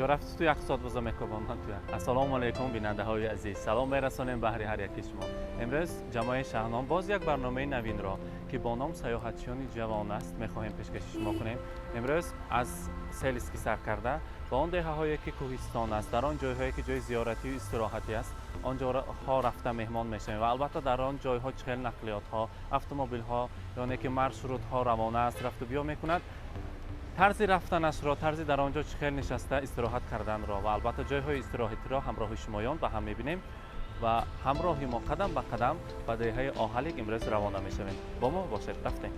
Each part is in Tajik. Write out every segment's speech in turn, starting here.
Куҷо рафти ту, як соат боза мекобам ман туя. Ассалому алайкум, бинандаҳои азиз, салом мерасонем баҳри ҳар яки шумо. Имрӯз ҷамоаи Шаҳном боз як барномаи навинро, ки бо ном саёҳатчиёни ҷавон аст, мехоҳем пешкаши шумо кунем. Имрӯз аз Селиски сар карда ба он деҳаҳое, ки кӯҳистон аст, дар он ҷойҳое, ки ҷои зиёратию истироҳатӣ аст, он ҷоҳо рафта меҳмон мешавем ва албатта дар он ҷойҳо чӣ хел нақлиётҳо, автомобилҳо ёне ки маршрутҳо равона аст, рафту биё мекунад, тарзи рафтанашро, тарзи дар он ҷо чӣ хел нишаста истироҳат карданро ва албатта ҷойҳои истироҳатиро ҳамроҳи шумоён ба ҳам мебинем ва ҳамроҳи мо қадам ба қадам ба деҳаи Оҳалик имрӯз равона мешавем. Бо мо бошед, рафтем.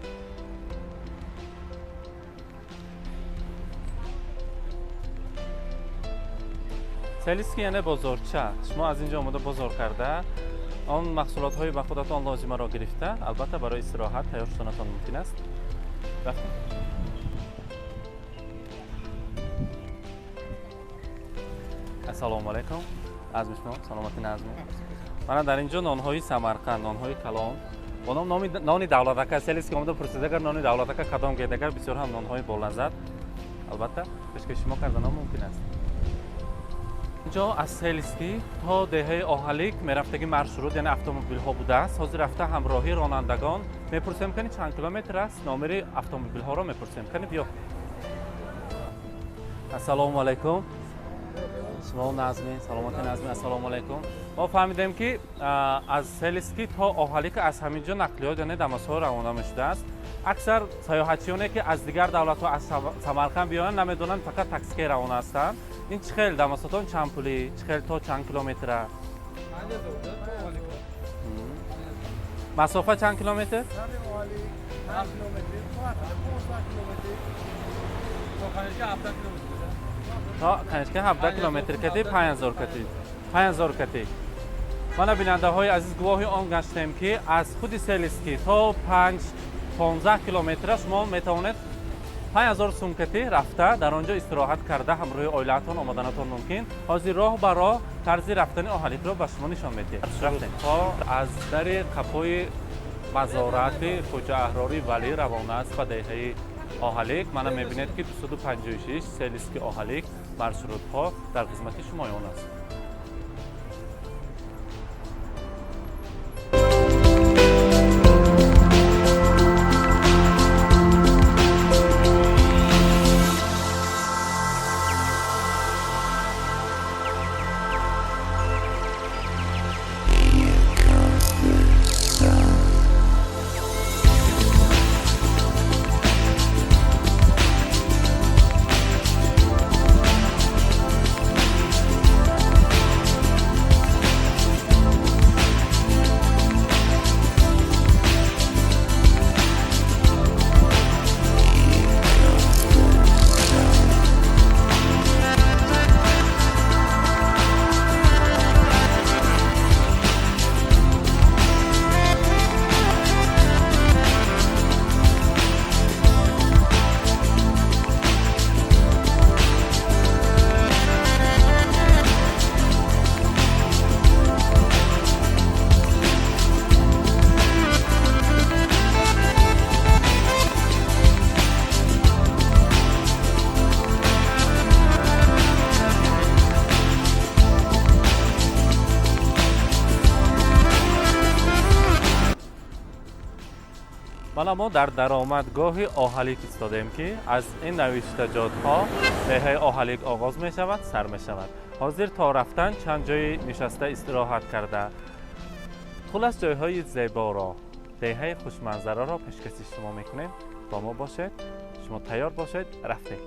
Селиски яъне бозорча. Шумо аз ин ҷо омода бозор карда, он маҳсулотҳои ба худатон лозимаро гирифта, албатта барои истироҳат тайёр шуданатон мумкин аст. Рафтем. Ассалому алайкум, азми шумо саломатӣ, назми. Мана дар ин ҷо нонҳои Самарқанд, нонҳои калон бо ном нони Давлатака. Селиски омода пурсид, агар нони Давлатака кадом гед, агар бисёр ҳам нонҳои болаззат албатта пешкаши шумо карданам мумкин аст. Инҷо аз Селиски то деҳаи Оҳалик мерафтаги маршрут, яъне автомобилҳо будааст. Ҳозир рафта ҳамроҳи ронандагон мепурсем, кани чанд километр аст, номери автомобилҳоро мепурсем. Кани биё. Ассалому алайкум, шумо назми, саломати назми. Ассалому алайкум. Мо фаҳмидем, ки аз Селиски то Оҳалик аз ҳамин ҷо нақлиёт, яъне дамасҳо равона мешудааст. Аксар саёҳатчиёне, ки аз дигар давлатҳо, аз Самарқанд биёянд, намедонанд, фақат таксике равона ҳастанд. Ин чӣ хел дамасотон, чанд пулӣ, чӣ хел, то чанд километра? Масофа чанд километр? То Канишка 17 километр кати 5000 кати, 5000 кати. Мана, бинандаҳои азиз, гувоҳи он гаштем, ки аз худи Селиски то 5-15 километра шумо метавонед 5000 сум кати рафта, дар он ҷо истироҳат карда, ҳамроҳи оилаатон омаданатон мумкин. Ҳозир роҳ ба роҳ тарзи рафтани Оҳаликро ба шумо нишон медиҳем. Рафтем. То аз дари қафои мазорати Хоҷа Аҳрори Валӣ равона аст ба деҳаи Оҳалик. Мана мебинед, ки 256 Селиски Оҳалик маршрутҳо дар хизмати шумоён аст. Мана мо дар даромадгоҳи Оҳалик истодем, ки аз ин навиштаҷотҳо деҳаи Оҳалик оғоз мешавад, сар мешавад. Ҳозир то рафтан чанд ҷои нишаста истироҳат карда, хулас ҷойҳои зеборо, деҳаи хушманзараро пешкаши шумо мекунем. Бо мо бошед, шумо тайёр бошед, рафтем.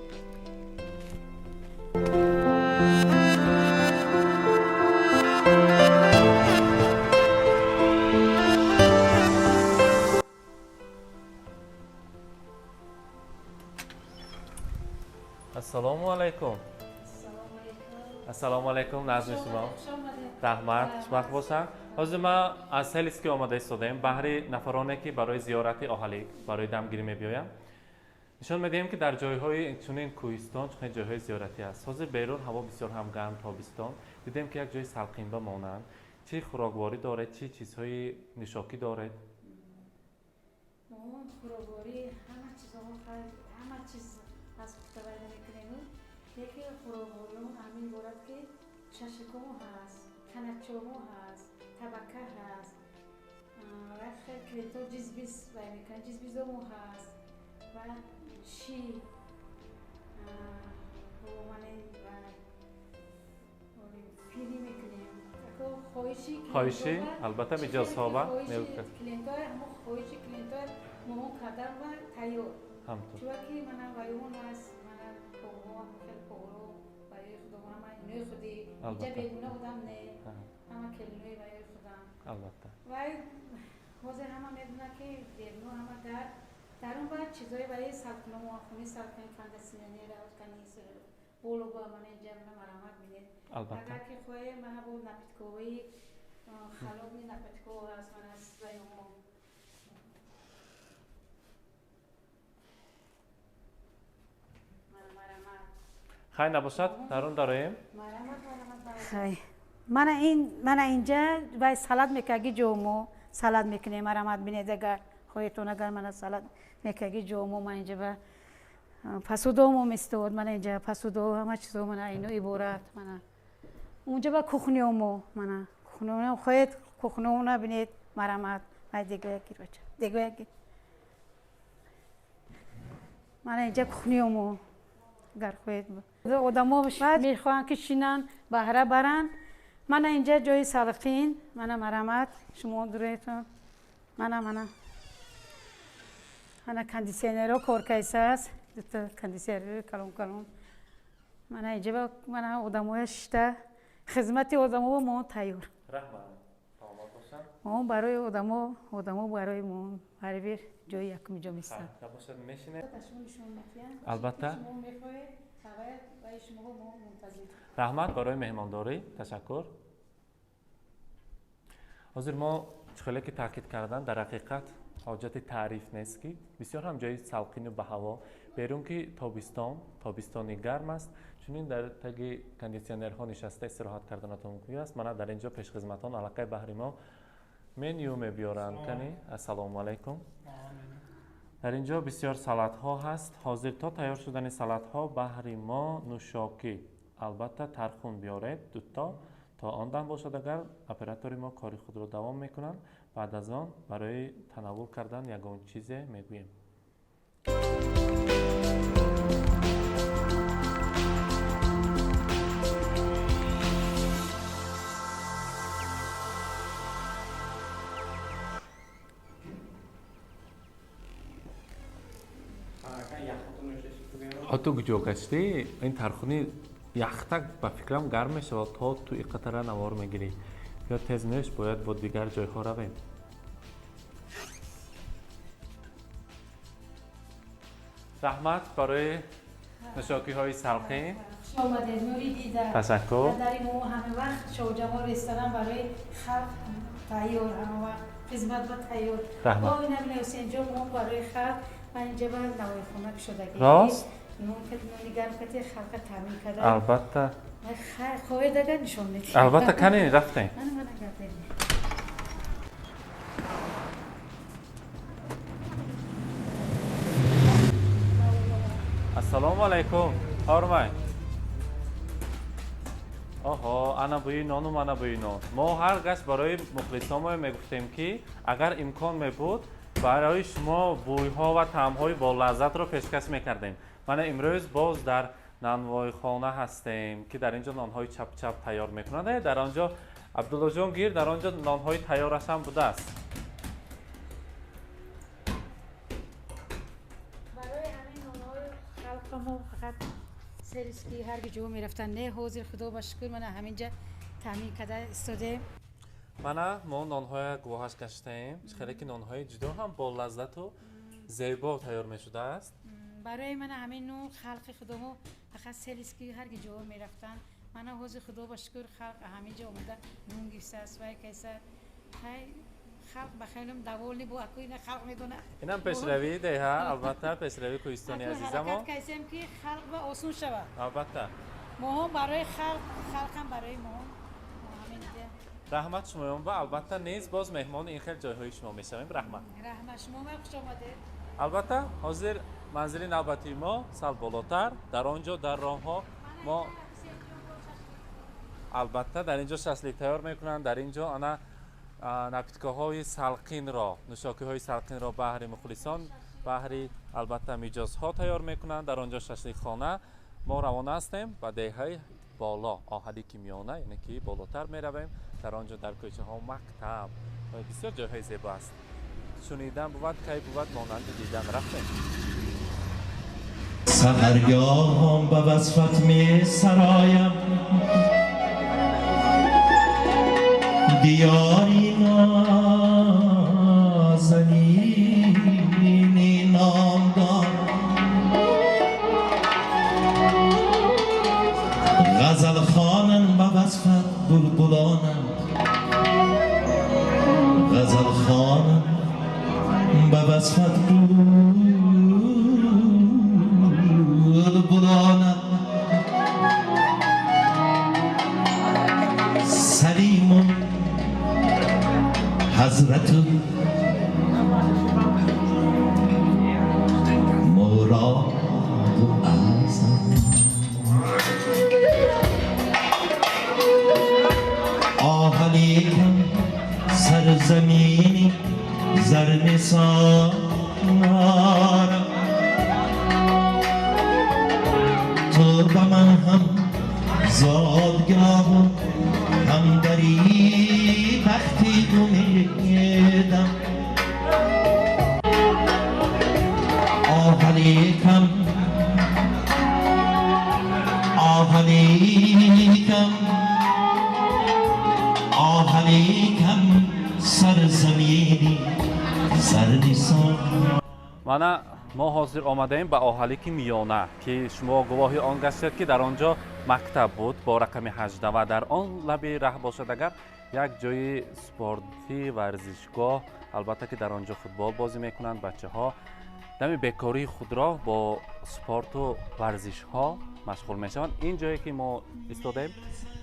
Ассалому алайкум. Ассалому алайкум, назми шумо, раҳмат, хушбахт бошанд. Ҳозир ма аз Селиски омада истодаем. Баҳри нафароне, ки барои зиёрати Оҳалик, барои дамгирӣ мебиёянд, нишон медиҳем, ки дар ҷойҳои чунин кӯҳистон чунин ҷойҳои зиёратӣ аст. Ҳозир берун ҳаво бисёр ҳам гарм, тобистон. Дидем, ки як ҷои салқинба монанд. Чӣ хӯрокворӣ доред, чӣ чизҳои нӯшокӣ доред? Хӯрокворӣ ҳама чизҳо, ҳама чиз аз пухта вайда мекунем. Яке хӯроквориён ҳамин иборат ки шашликомо ҳаст, канакчомо ҳаст, табака ҳаст, вақте клиентҳо ҷизбиз вай мекунанд, ҷизбизомо ҳаст ва ши фири мекунем. Хоҳиши хоҳиши албатта миҷозҳо клиентҳо ҳамо хоҳиши клиентҳо моҳон кардан ва тайёр. Чунки мана вайон аст, мана поварҳо, хел поварҳо ваёи худо, ҳама инои худи инҷа бегуна одам не, ҳама келинои ваёи худам. Албатта. Вай ҳозир ҳама медонад ки беруно ҳама дар он баъд чизҳои ваи салқиномо, хуни салқин, кондитсионер, канис, боло ба мана инҷа мана марамат бинед. Албатта. Агар ки хоҳем, мана бо напитковии холодный напитко ҳаст, мана ваёмо. Хай набошад, дар он дароем. Хай. Мана ин, мана инҷа вай салат мекаги ҷомо, салат мекунем, марамат бинед агар хоҳедтон, агар мана салат мекаги ҷомо, ман инҷа ба пасудомо мистод, мана инҷа пасудо, ҳама чизо мана ино иборат, мана. Унҷа ба кухнямо, мана кухнямо хоҳед кухнямо бинед, марамат, май дего яки бача, дего яки. Мана инҷа кухнямо. Агар хоҳед одамо мехоҳанд ки шинанд, баҳра баранд. Мана инҷа ҷои салқин, мана марамат, шумо дуретон. Мана мана. Мана кондитсионерҳо кор кайсааст, дута кондитсионер калон калон. Мана инҷа мана одамоя шишта, хизмати одамо мо тайёр. Раҳмат. Саломат бошанд. Мо барои одамо, одамо барои мо ҳарбир ҷои якум ҷо мистанд. Набошад, мешинед. Албатта. Раҳмат барои меҳмондорӣ, ташаккур. Ҳозир мо чӣ хеле ки таъкид кардан, дар ҳақиқат ҳоҷати таъриф нест ки бисёр ҳам ҷои салқину баҳаво, берун ки тобистон, тобистони гарм аст, чунин дар таги кондитсионерҳо нишаста истироҳат карданатон мумкин аст. Мана дар инҷо пешхизматон аллакай баҳри мо меню мебиёранд. Кани, ассалому алайкум. Дар инҷо бисёр салатҳо ҳаст. Ҳозир то тайёр шудани салатҳо баҳри мо нӯшокӣ, албатта тархун биёред дуто, то он дам бошад агар оператори мо кори худро давом мекунанд, баъд аз он барои танаввул кардан ягон чизе мегӯем. Ту куҷо гаштӣ? Ин тархуни яхтак ба фикрам гарм мешавад, то ту ин қатара навор мегирӣ. Ё тез нӯш, бояд бо дигар ҷойҳо равем. Раҳмат барои нӯшокиҳои салқин. Хуш омадед, нури дида. Ташаккур. Дари мо ҳама вақт Шоҳҷамол ресторан барои халқ тайёр, ҳама вақт хизмат ба тайёр. Раҳмат. Мо ина Ҳусейнҷон, мо барои халқ ман инҷа ба навоихона кушодагӣ. Рост? Нони гарм кати халқа таъмин карда. Албатта. Хоҳед агар нишон медиҳем. Албатта, кани рафтем. Мана, мана гардем. Ассалому алайкум. Ҳормай. Оҳо, ана бӯи нону мана бӯи нон. Мо ҳар гашт барои мухлисонмо мегуфтем ки агар имкон мебуд барои шумо бӯйҳо ва таъмҳои болаззатро пешкаш мекардем. Мана имрӯз боз дар нанвойхона ҳастем ки дар инҷо нонҳои чап-чап тайёр мекунанд. Дар он ҷо Абдуллоҷон гир, дар он ҷо нонҳои тайёраш ҳам будааст. Барои ҳамин нонҳои халқи мо фақат сервис ки ҳар ҷо мерафтанд, не, ҳозир худо ба шукр мана ҳаминҷа таъмин карда истодем. Мана мо нонҳоя гувоҳаш гаштаем. Чӣ хеле ки нонҳои ҷудо ҳам бо лаззату зебо тайёр мешудааст. Барои мана ҳамин нон халқи худомо фақат сервис ки ҳар ҷо мерафтанд. Мана ҳозир худо ба шукр халқ ҳаминҷа омада нон гирифтааст, вай кайса. Хай халқ ба хелам довольный бу, аку ина халқ медонад. Инам пешравии деҳа, албатта пешравии кӯҳистони азизамо. Ҳаракат кайсем ки халқ ба осон шавад. Албатта. Моҳо барои халқ, халқам барои мо. Раҳмат шумоён ва албатта низ боз меҳмони ин хел ҷойҳои шумо мешавем. Раҳмат. Раҳмат, шумо ҳам хуш омадед. Албатта, ҳозир манзили навбатии мо сал болотар, дар он ҷо дар роҳҳо Мо албатта дар ин ҷо шашлик тайёр мекунанд, дар ин ҷо ана напиткаҳои салқинро, нӯшокиҳои салқинро баҳри мухлисон, баҳри албатта миҷозҳо тайёр мекунанд. Дар он ҷо шашликхона. Мо равона ҳастем ба деҳаи боло, Оҳалики миёна, яъне ки болотар меравем. Дар он ҷо дар кӯчаҳо мактаб ва бисёр ҷойҳои зебо аст. Шунидан бувад, кай бувад монанди дидан. Рафтем. Саҳаргоҳам ба васфат месароям, диёри нозанини номдор, ғазал хонам ба васфат булбулонам, ғазал хонам ба васфат булбулонам. Салиму ҳазрату муроду аъзам, оҳаликам сарзамини зарнисорам, ту ба ман ҳам зодгоҳу ҳам дари бахти умедам. Оҳаликам, оҳаликам, оҳаликам сарзамини зарнисор. Мана мо ҳозир омадаем ба Оҳалики миёна, ки шумо гувоҳи он гаштед, ки дар он ҷо мактаб буд бо рақами 18 ва дар он лаби раҳ бошад агар як ҷои спортӣ, варзишгоҳ, албатта ки дар он ҷо футбол бозӣ мекунанд бачаҳо, дами бекории худро бо спорту варзишҳо машғул мешаванд. Ин ҷое ки мо истодаем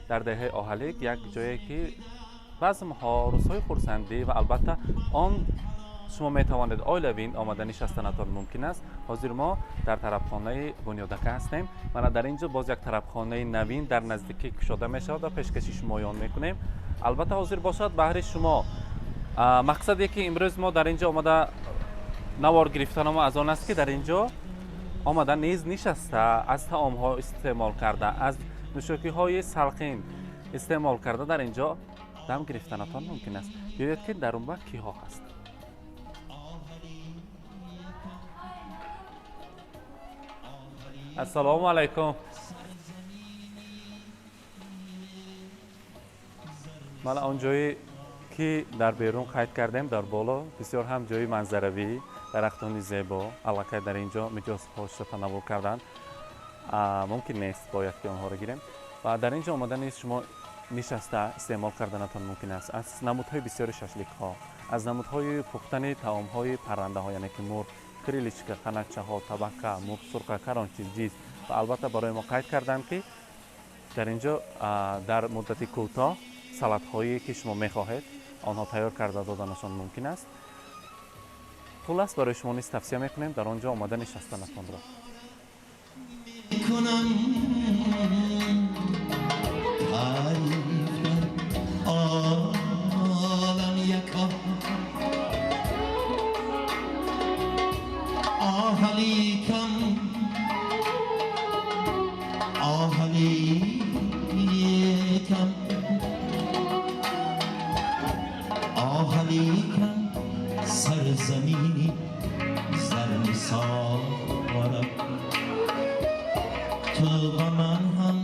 дар деҳаи Оҳалик, як ҷое ки базмҳо, рӯзҳои хурсандӣ ва албатта он шумо метавонед оилавӣ омада нишастанатон мумкин аст. Ҳозир мо дар тарабхонаи Бунёдака ҳастем. Мана дар ин ҷо боз як тарабхонаи навин дар наздикӣ кушода мешавад ва пешкаши шумоён мекунем. Албатта ҳозир бошад баҳри шумо. Мақсаде ки имрӯз мо дар ин ҷо омада навор гирифтанамо аз он аст, ки дар ин ҷо омада низ нишаста, аз таомҳо истеъмол карда, аз нӯшокиҳои салқин истеъмол карда дар ин ҷо дам гирифтанатон мумкин аст. Биёед ки дар он ба киҳо ҳаст. Ассалому алайкум. Мана он ҷое ки дар берун қайд кардем, дар боло бисёр ҳам ҷои манзаравӣ, дарахтони зебо, аллакай дар ин ҷо миҷозҳо шуда танаввуъ карданд. Мумкин нест, бояд ки онҳоро гирем. Ва дар ин ҷо омада низ шумо нишаста истеъмол карданатон мумкин аст. Аз намудҳои бисёри шашликҳо, аз намудҳои пухтани таомҳои паррандаҳо, яъне ки мурғ, криличка, қаначаҳо, табака, мурғ, сурха, карончи, ҷиз ва албатта барои мо қайд карданд, ки дар ин ҷо дар муддати кӯтоҳ салатҳое ки шумо мехоҳед, онҳо тайёр карда доданашон мумкин аст. Хулас барои шумо низ тавсия мекунем дар он ҷо омада нишастанатонро. Кунам таъриф дар олам яко, оҳаликам, оҳаликам, оҳаликам сарзамини зарнисорам, ту ба ман ҳам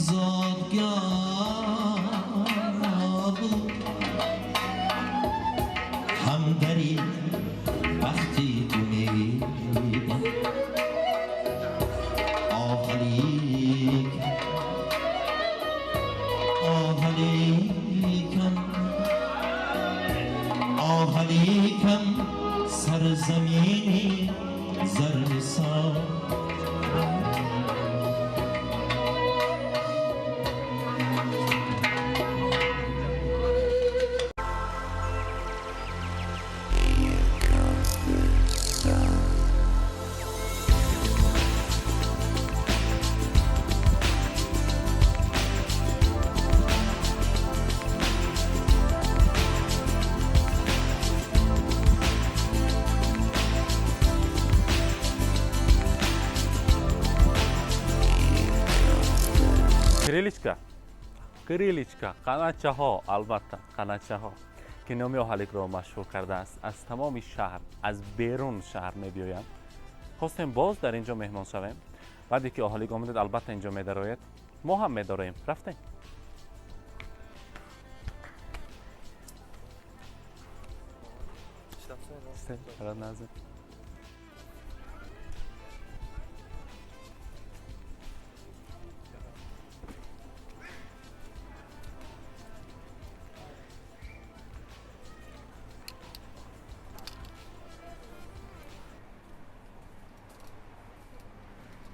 зодгоҳ ҳам дари бахти умедам. Оҳаликам, оҳаликам, оҳаликам сарзамини зарнисор. Крылечка, крылечка, қаначаҳо, албатта қаначаҳо, ки номи Оҳаликро машҳур кардааст, аз тамоми шаҳр, аз берун шаҳр мебиёянд. Хостем боз дар ин ҷо меҳмон шавем. Баъде ки Оҳалик омадед, албатта ин ҷо медароед, мо ҳам медароем. Рафтем.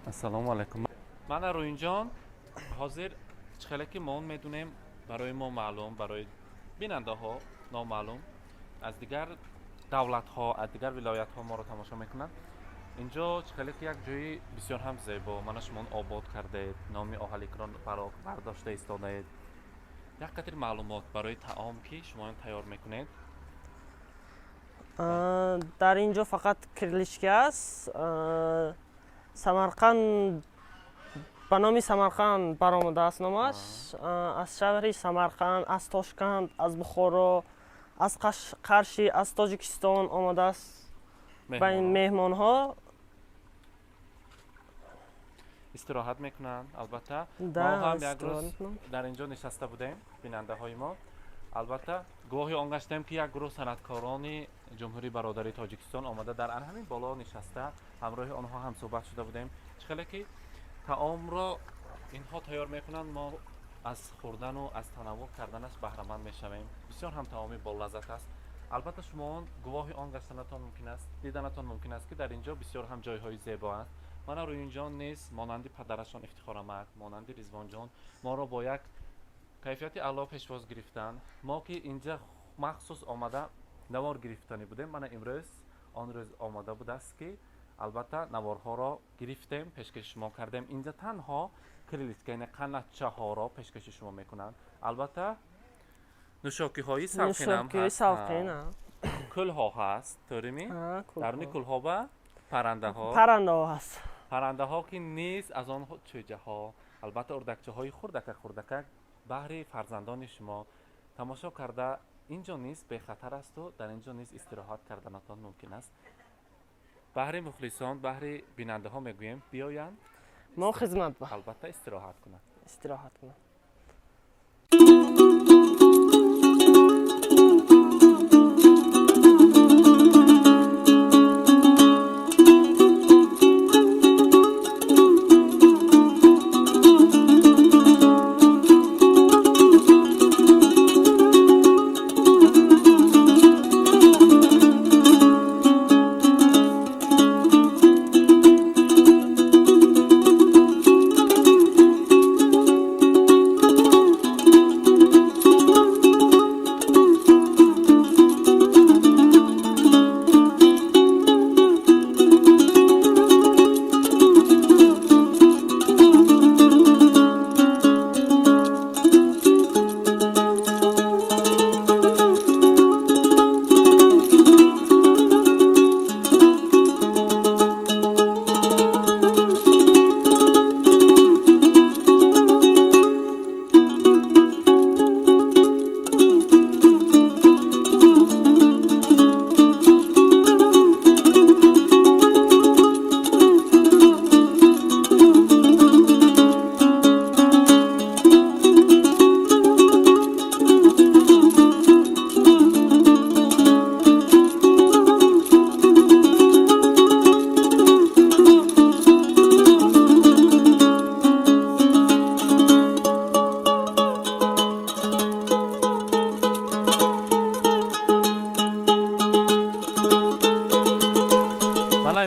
Ассалому алайкум. Мана Рӯинҷон, ҳозир чӣ хеле ки мо медунем, барои мо маълум, барои бинандаҳо номаълум, аз дигар давлатҳо, аз дигар вилоятҳо моро тамошо мекунанд. Инҷо чӣ хеле ки як ҷои бисёр ҳам зебо, мана шумо обод кардаед, номи Оҳаликро бардошта истодаед. Як қатр маълумот барои таом, ки шумоён тайёр мекунед. Дар ин ҷо фақат крылечка аст. Самарқанд, ба номи Самарқанд баромадааст номаш. Аз шаҳри Самарқанд, аз Тошканд, аз Бухоро, аз Қарши, аз Тоҷикистон омадааст ба ин меҳмонҳо. Истироҳат мекунанд, албатта. Мо ҳам як рӯз дар ин ҷо нишаста будем, бинандаҳои мо. Албатта гувоҳи он гаштем, ки як гурӯҳ санъаткорони Ҷумҳурии бародари Тоҷикистон омада дар ан ҳамин боло нишаста, ҳамроҳи онҳо ҳам суҳбат шуда будем. Чӣ хеле ки таомро инҳо тайёр мекунанд, мо аз хӯрдану аз танаввуъ карданаш баҳраманд мешавем. Бисёр ҳам таоми болаззат аст. Албатта шумо он гувоҳи он гаштанатон мумкин аст, диданатон мумкин аст, ки дар ин ҷо бисёр ҳам ҷойҳои зебо аст. Мана Рӯинҷон низ монанди падарашон Ифтихорамак, монанди Ризвонҷон моро бо як кайфияти аъло пешвоз гирифтанд. Мо ки инҷа махсус омада навор гирифтанӣ будем, мана имрӯз он рӯз омада будааст, ки албатта наворҳоро гирифтем, пешкаши шумо кардем. Инҷа танҳо крылечка, яъне қаначаҳоро пешкаши шумо мекунанд. Албатта нӯшокиҳои салқинам ҳаст, кӯлҳо ҳаст, торими? Даруни кӯлҳо ба паррандаҳо, паррандаҳо ҳаст, паррандаҳо ки низ аз онҳо чӯҷаҳо, албатта урдакчаҳои хурдака хурдакак баҳри фарзандони шумо тамошо карда. Ин ҷо низ бехатар асту дар ин ҷо низ истироҳат карданатон мумкин аст. Баҳри мухлисон, баҳри бинандаҳо мегӯем, биёянд, мо хизмат ба, албатта истироҳат кунанд, истироҳат кунанд.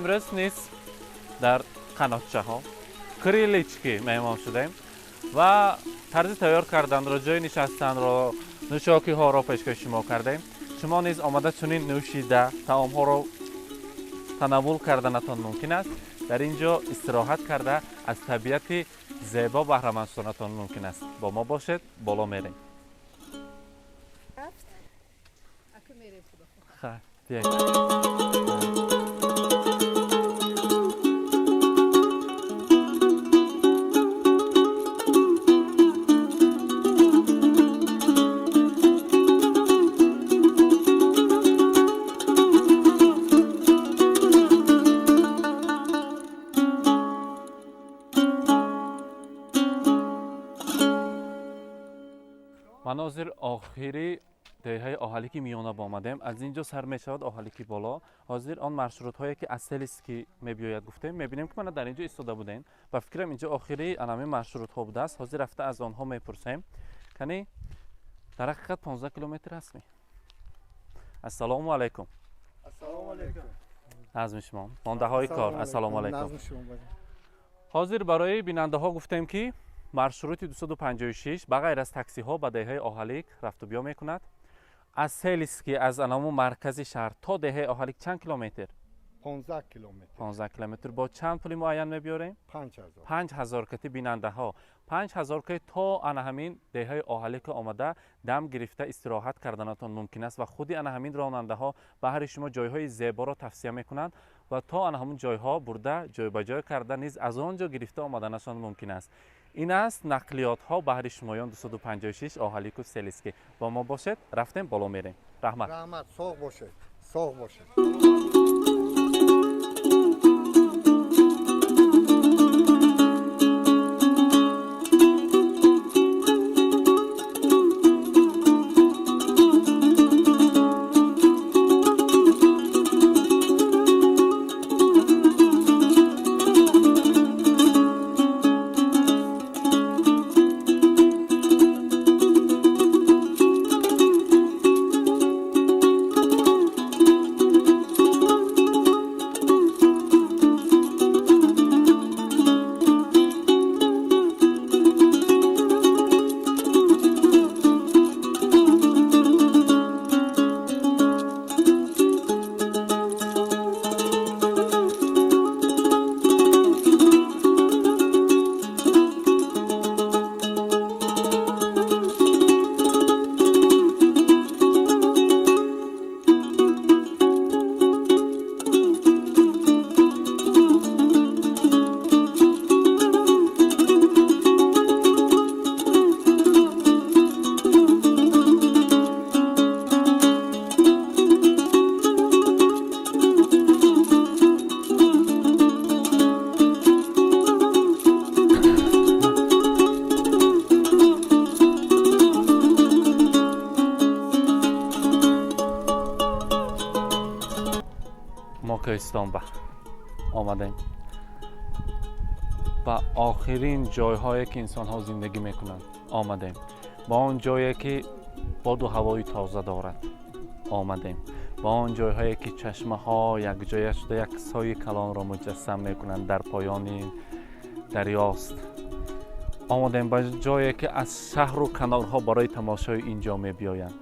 Имрӯз низ дар қанотчаҳо, крылечки меҳмон шудем ва тарзи тайёр карданро, ҷои нишастанро, нӯшокиҳоро пешкаши шумо кардем. Шумо низ омада чунин нӯшида таомҳоро танаввул карданатон мумкин аст. Дар ин ҷо истироҳат карда аз табиати зебо баҳраманд шуданатон мумкин аст. Бо мо бошед, боло мерем. Манозир охири деҳаи Оҳалики миёна омадем. Аз ин ҷо сар мешавад Оҳалики боло. Ҳозир он маршрутҳое ки аз Селиски мебиёяд гуфтем, мебинем ки мана дар ин ҷо истода будем. Ба фикрам инҷо охири анами маршрутҳо будааст. Ҳозир рафта аз онҳо мепурсем. Кани дар ҳақиқат 15 километр ҳастми? Ассалому алайкум. Ассалому алайкум. Назми шумо. Мондаҳои кор. Ассалому алайкум. Ҳозир барои бинандаҳо гуфтем ки маршрути 256 ба ғайр аз таксиҳо ба деҳаи Оҳалик рафту биё мекунад. Аз Селиски, аз анаму маркази шаҳр то деҳаи Оҳалик чанд километр? 15 километр. 15 километр. Бо чанд пули муайян мебиёрем? 5000. 5000 кати бинандаҳо. 5000 ки то ана ҳамин деҳаи Оҳалик омада дам гирифта истироҳат карданатон мумкин аст ва худи ана ҳамин ронандаҳо баҳри шумо ҷойҳои зеборо тавсия мекунанд ва то ана ҳамун ҷойҳо бурда ҷойбаҷой карда низ аз он ҷо гирифта омаданашон мумкин аст. Ин аст нақлиётҳо баҳри шумоён 256 Оҳалику Селиски. Бо мо бошед, рафтем боло мерем. Раҳмат. Раҳмат, соғ бошед, соғ бошед. Кӯҳистон ба омадем, ба охирин ҷойҳое ки инсонҳо зиндагӣ мекунанд омадем, ба он ҷое ки боду ҳавои тоза дорад омадем, ба он ҷойҳое ки чашмаҳо якҷоя шуда як сои калонро муҷассам мекунанд дар поёни дарёст омадем, ба ҷое ки аз шаҳру канорҳо барои тамошои ин ҷо мебиёянд,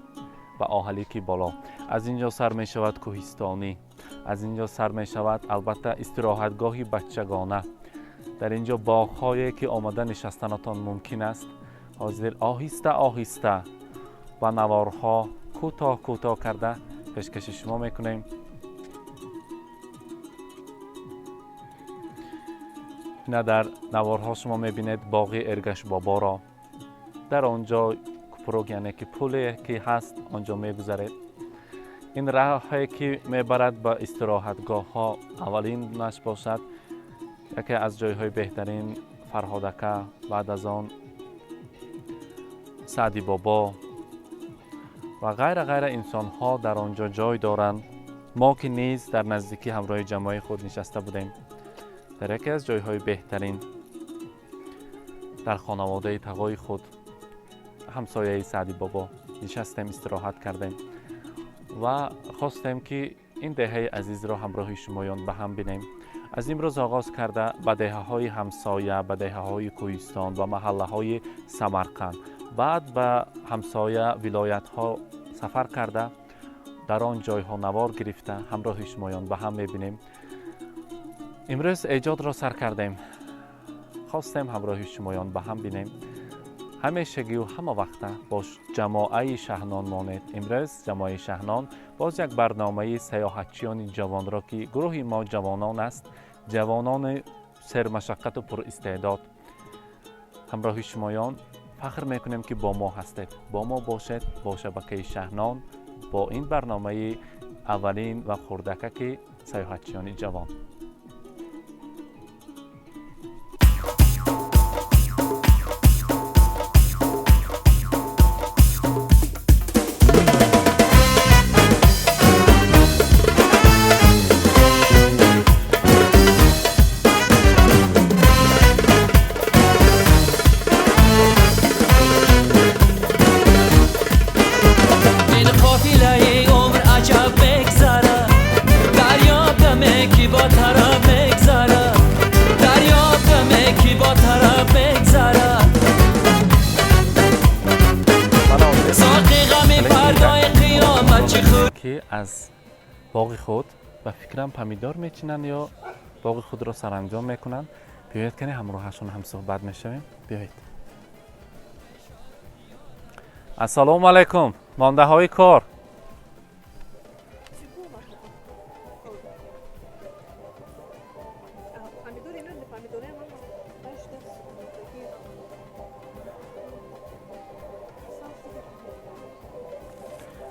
ба Оҳалики боло. Аз ин ҷо сар мешавад кӯҳистонӣ, аз ин ҷо сар мешавад албатта истироҳатгоҳи бачагона. Дар ин ҷо боғҳое ки омада нишастанатон мумкин аст. Ҳозир оҳиста оҳиста ба наворҳо кӯтоҳ кӯтоҳ карда пешкаши шумо мекунем. Ина дар наворҳо шумо мебинед боғи Эргашбоборо. Дар он ҷо купрук, яъне ки пуле ки ҳаст он ҷо мегузаред. Ин роҳҳое ки мебарад ба истироҳатгоҳҳо аввалинаш бошад яке аз ҷойҳои беҳтарин Фарҳодака, баъд аз он Саъди Бобо ва ғайра ғайра инсонҳо дар он ҷо ҷой доранд. Мо ки низ дар наздикӣ ҳамроҳи ҷамоаи худ нишаста будем дар яке аз ҷойҳои беҳтарин дар хонаводаи тағои худ, ҳамсояи Саъди Бобо нишастем, истироҳат кардем ва хостем ки ин деҳаи азизро ҳамроҳи шумоён ба ҳам бинем. Аз имрӯз оғоз карда ба деҳаҳои ҳамсоя, ба деҳаҳои кӯҳистон, ба маҳаллаҳои Самарқанд, баъд ба ҳамсоя вилоятҳо сафар карда, дар он ҷойҳо навор гирифта ҳамроҳи шумоён ба ҳам мебинем. Имрӯз эҷодро сар кардем, хостем ҳамроҳи шумоён ба ҳам бинем. Ҳамешагию ҳама вақта бо ҷамоаи Шаҳнон монед. Имрӯз ҷамоаи Шаҳнон боз як барномаи саёҳатчиёни ҷавонро ки гурӯҳи мо ҷавонон аст, ҷавонони сермашаққату пуристеъдод, ҳамроҳи шумоён фахр мекунем ки бо мо ҳастед. Бо мо бошед, бо шабакаи Шаҳнон, бо ин барномаи аввалин ва хурдакаки саёҳатчиёни ҷавон. ки аз боғи худ ба фикрам помидор мечинанд ё боғи худро саранҷом мекунанд. Биёед кане ҳамроҳашон ҳам суҳбат мешавем. Биёед. Ассалому алайкум, мондаҳои кор.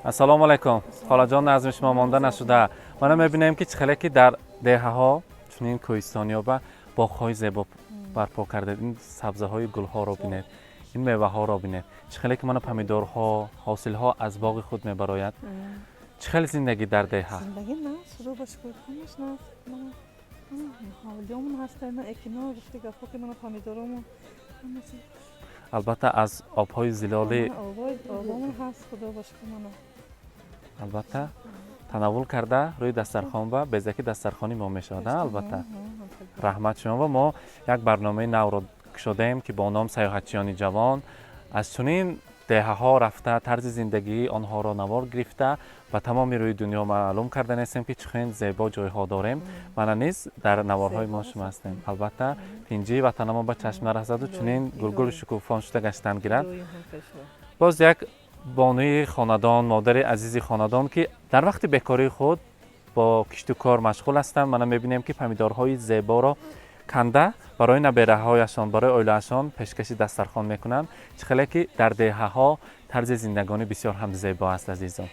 Ассалому алайкум, холаҷон, назми шумо монда нашуда. Мана мебинем ки чӣ хеле ки дар деҳаҳо чунин кӯҳистониё ба боғҳои зебо барпо кардед. Ин сабзаҳои гулҳоро бинед, ин меваҳоро бинед, чӣ хеле ки мана помидорҳо, ҳосилҳо аз боғи худ мебарояд. Чӣ хел зиндагӣ дар деҳа? Зиндагӣ на, худо ба шукр, ҳамаш на. Ҳавлиёмон ҳаста, на экино гуфти гапҳо ки мана помидоромон ҳама чиз. Албатта аз обҳои зилоли обомон ҳаст, худо ба шукр, мана. Албатта танаввул карда рӯи дастархон ба безаки дастархони мо мешавад. Албатта раҳмат шумо. Ва мо як барномаи навро кушодаем ки бо ном саёҳатчиёни ҷавон аз чунин деҳаҳо рафта тарзи зиндагии онҳоро навор гирифта ба тамоми рӯи дунё маълум карда нестем ки чунин зебо ҷойҳо дорем. Мана низ дар наворҳои мо шумо ҳастем. Албатта тинҷии ватанамо ба чашм нарасаду чунин гулгул шукуфон шуда гаштан гирад. Боз як бонуи хонадон, модари азизи хонадон ки дар вақти бекории худ бо кишту кор машғул ҳастанд. Мана мебинем ки помидорҳои зеборо канда барои набераҳояшон, барои оилаашон пешкаши дастархон мекунанд. Чӣ хеле ки дар деҳаҳо тарзи зиндагонӣ бисёр ҳам зебо аст, азизон.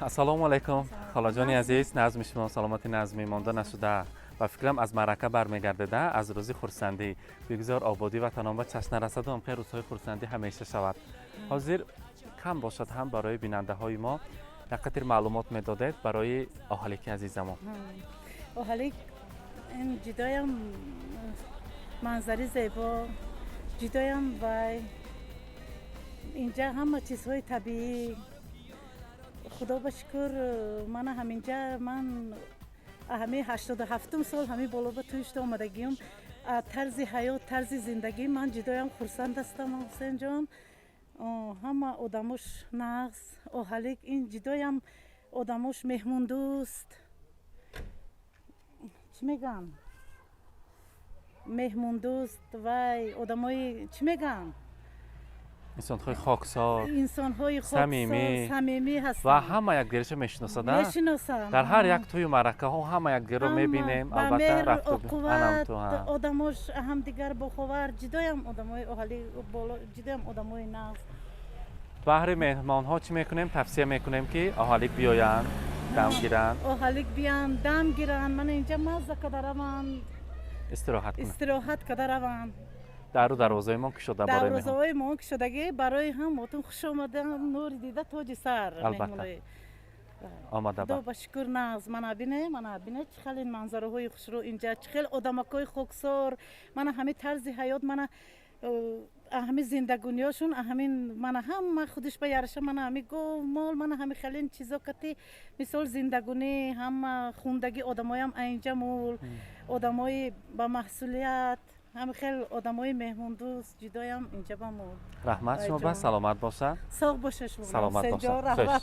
Ассалому алайкум, холаҷони азиз, назми шумо саломати назмӣ монда нашуда. Ба фикрам аз маърака бармегардеда, аз рӯзи хурсандӣ. Бигзор ободӣ ватанон ба чашм нарасаду ҳамхел рӯзҳои хурсандӣ ҳамеша шавад. Ҳозир кам бошад ҳам барои бинандаҳои мо як қатир маълумот медодед барои оҳалики азизамон. Оҳалик ин ҷудоям манзари зебо, ҷудоям вай инҷа ҳама чизҳои табиӣ. Худо ба шукр, мана ҳаминҷа ман ҳамин 87 сол ҳамин боло ба туишта омадагиам. Тарзи ҳаёт, тарзи зиндагӣ ман ҷудоям хурсанд ҳастам, ҳусейнҷон. Ҳама одамош нағз, оҳалик ин ҷудоям одамош меҳмондӯст. Чӣ мегӯям? Меҳмондӯст вай одамои чӣ мегӯям? Инсонҳои хоксор, инсонҳои самимӣ ҳастанд ва ҳама якдигарашо мешиносанд. Мешиносанд. Дар ҳар як тӯю маъракаҳо ҳама якдигарро мебинем. Албатта рафту одамош ҳамдигар боховар, ҷудоям одамои оҳали боло, ҷудоям одамои нағз. Баҳри меҳмонҳо чӣ мекунем? Тавсия мекунем ки оҳалик биёянд, дам гиранд. Оҳалик биёянд, дам гиранд. Мана инҷа мазза када раванд, истироҳат кунанд, истироҳат када раванд. Дару дарвозаи мо кушода барои меҳмон. Дарвозаҳои мо кушодагӣ барои ҳамотон хуш омадан, нури дида тоҷи сар. Албатта. Омада ба. Ба шукр нағз. Мана бине, мана бине чӣ хел ин манзараҳои хушрӯ инҷа, чӣ хел одамакҳои хоксор, мана ҳамин тарзи ҳаёт, мана ҳамин зиндагониёшон, ҳамин мана ҳама худиш ба яраша, мана ҳамин гов, мол, мана ҳамин хелин чизо кати мисол зиндагонӣ, ҳама хундагӣ одамоям инҷа мул, одамои ба маҳсулият, ҳам хел одамои меҳмондӯст ҷудоям инҷа ба мо. Раҳмат шумо, ба саломат бошад. Соғ боша шумо. Саломат бошад.